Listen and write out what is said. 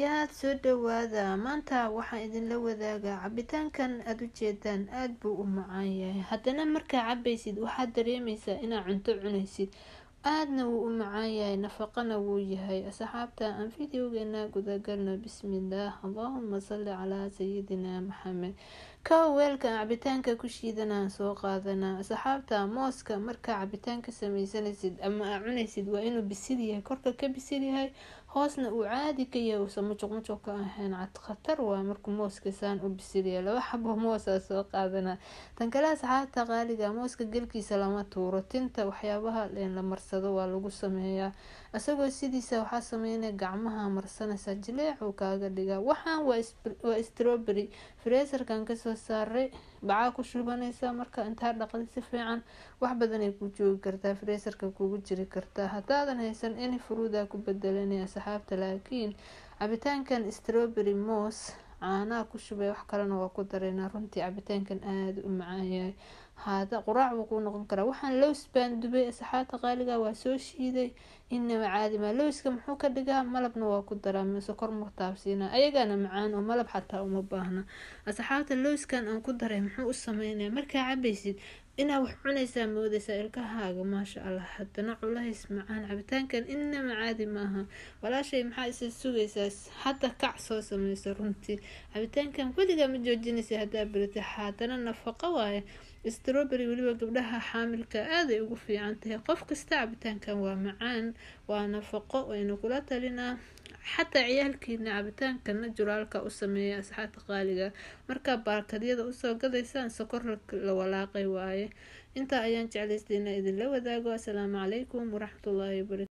Daawadayaal, soo dhawaada. Maanta waxaan idinla wadaagaa cabitaankan aad ujeedaan. Aada buu u macaan yahay. Haddana markaa cabaysid waxaad dareemeysaa inaad cunto cunaysid. Aadna wuu u macaan yahay, nafaqana wuu yahay. Asxaabta, aan videogeena gudagalno. Bismillaah, allahuma salli calaa sayidina Maxamed. Kow, weelka aan cabitaanka ku shiidanaan soo qaadanaa. Asxaabta, mooska markaa cabitaanka sameysanaysid ama aa cunaysid waa inuu bisil yahay, korka ka bisil yahay, hoosna uu caadi ka yahay, uusan mujuq mujuq ka ahayn. Cad khatar waa markuu mooska saan u bisil yahay. Laba xabo moosaa soo qaadanaa. Tan kale, asxaabta qaaliga, mooska gelkiisa lama tuuro. Tinta waxyaabaha la marsado waa lagu sameeyaa. Isagoo sidiisa waxaa sameynaya, gacmaha marsanaysa, jileecuu kaaga dhigaa. Waxaan waa strawberry, freezerkan kasoo saaray. Bacaa ku shubanaysa marka intaa dhaqda si fiican, wax badanay ku joogi kartaa, freezerka kugu jiri kartaa. Haddaadan haysan any fruit-aa ku bedelanaya, asxaabta. Laakiin cabitaankan strawberry moos caanaha ku shubay, wax kalena waa ku dareynaa. Runtii cabitaankan aada u macaan yahay. Haada quraac buu kuu noqon karaa. Waxaan lows baan dubay, asxaabta qaaliga, waa soo shiiday. Inaba caadi maa. Lowska muxuu ka dhigaa? Malabna waa ku daraa, sokor ma taabsiina, ayagana macaan oo malab xataa uma baahna. Asxaabta, lowskan aan ku daray muxuu u sameynaya? Markaa cabaysid inaa wax cunaysaa moodaysaa, ilkahaaga maasha Allah. Haddana culays macaan. Cabitaankan inaba caadi maaha. Walaashay, maxaa isa sugaysaa? Hadda kac, soo sameyso. Runtii cabitaankan weligaa ma joojinaysa haddaa baratay. Haddana nafaqo waaye strawberry, weliba gabdhaha xaamilka aaday ugu fiican tahay. Qof kasta cabitaankan waa macaan, waa nafaqo, waynu kula talinaa. Xataa ciyaalkiina cabitaanka naturalka u sameeya. Asxaabta qaaliga, markaa baakadyada usoo gadaysaan, sokor la walaaqay waaye. Intaa ayaan jeclaystay inaa idinla wadaago. Asalaamu calaykum waraxmatullaahi wabarakatu.